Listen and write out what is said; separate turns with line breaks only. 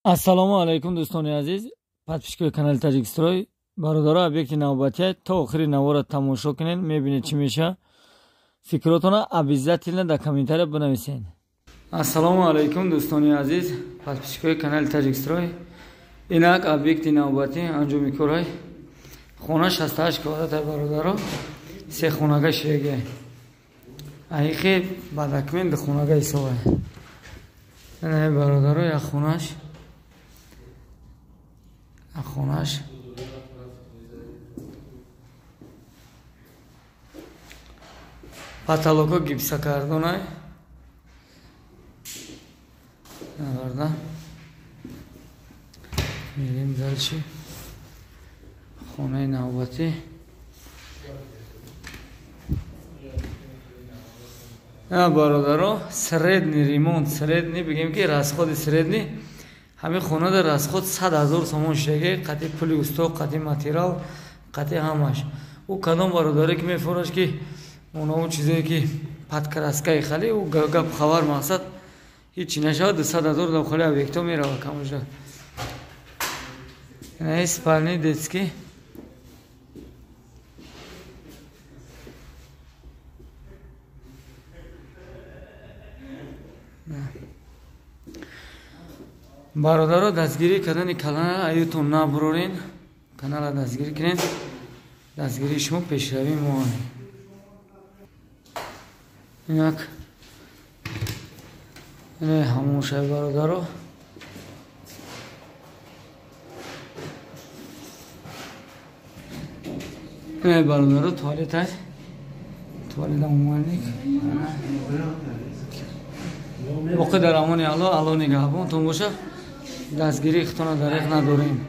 Ассалому алайкум, дӯстони азиз, подписчикои канали Таҷикстрой. Бародаро, объекти навбатия то охири навора тамошо кунед, мебинед чӣ меша. Фикротона обязательно дар комментария бинависед. Ассалому алайкум, дӯстони азиз, подписчикои канали Таҷикстрой. Инак объекти навбатӣ анҷоми корай. Хона 68 квадрата, бародаро, се хонага шеге. Аихе ба документ хонага ҳисобай. Ина, бародаро, як хонаш, хонаш, потолоко гипсокартонай наварда. Мерем дальше, хонаи навбатӣ. Бародаро, средний ремонт, средний бигем ки расходи средний ҳамин хонада расход 100 000 сомон шудаги, қати пули усто, қати материал, қати ҳамаш. Ӯ кадом бародаре ки мефураш ки онао чизое ки подкраскаи хали, ӯ гап хабар мақсад ҳичи нашавад, 200 000 дохили объектҳо мерава камоша. Спальни, детский. Бародаро, дастгирӣ кардани канала аютон набурорен, канала дастгирӣ кунед. Дастгирии шумо пешравии мо. Инак ҳамон шаби, бародаро. Бародаро, туалет аст, туалет, умывальник. Боқӣ дар амони Алло, Алло нигаҳбонтон бошад. Дастгирии худтона дареғ надорем.